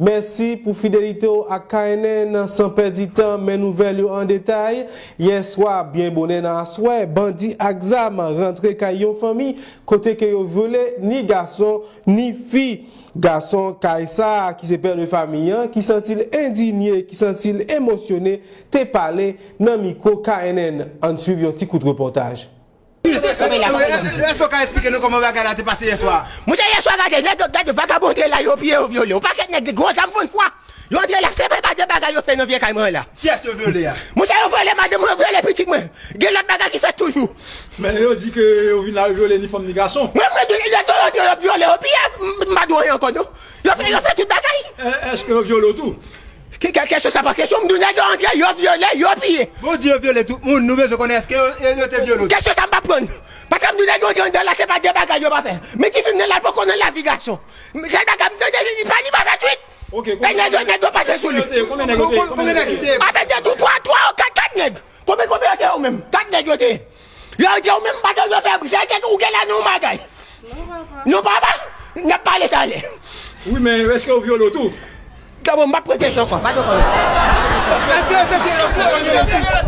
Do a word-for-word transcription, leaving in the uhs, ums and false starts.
Mèsi pou fidelite w ak K N N. San pèdi tan, men nouvèl yo an detay. Yè swa, byen bonè nan aswè, bandi ak zam rantre kay yon fanmi kote ke yo vyole ni gason ni fi. Gason kay sa a, ki se pè de fanmi an, ki santi l endinye, ki santi l emosyone, te pale nan mikwo K N N. Ann swiv yon ti kout repòtaj. Èske w ka eksplike nou kòman bagay la te pase yè swa? Monchè, yè swa, gade, nèg yo, gade, vagabon te la, yo piye, yo vyole. Yon pakèt nèg, gwo zam fann fwa. Yo antre la, se pa de bagay yo fè nan vye kay mwen la. Kiyès yo vyole a? Monchè, yo vyole madanm mwen, yo vyole pitit mwen. Gen lòt bagay ki fèt toujou. Men yo di ke yo vin la, yo vyole ni fanm ni gason. Mwen, mwen, yo, yo, yo, yo, yo vyole, yo piye, m pa di anyen ankò, non. Yo fè, yo fè tout bagay. Èske yo vyole w tou? Ki kèl kesyon sa pa kesyon, m di w nèg yo antre, yo vyole, yo piye. Bon, w di yo vyole tout moun, nou bezwen konnen èske yo, yo, yo te vyole w. Kesyon sa m pa pran. Paske m di w nèg yo antre anndan la, se pa de bagay yo pa fè. Men tifi m nan la, l poko nan lavi gason. Sèl bagay m tande, li pa, li pa fè twit. Ok, E nèg yo, nèg yo pase sou li. Konbyen nèg yo te? Konbyen nèg yo te? Avèk de tou, twa, twa, kat, kat nèg. Konbyen, konbyen yo te ou menm? Kat nèg yo te. Yo di ou menm, pa yo fè, se ke ou gen la nan yon bagay. Non, papa, n ap pale talè. Wi, men èske yo vyole w tou? Gabo, m pa pran kesyon ankò, pa t ankò. Èske yo se vyole w tou?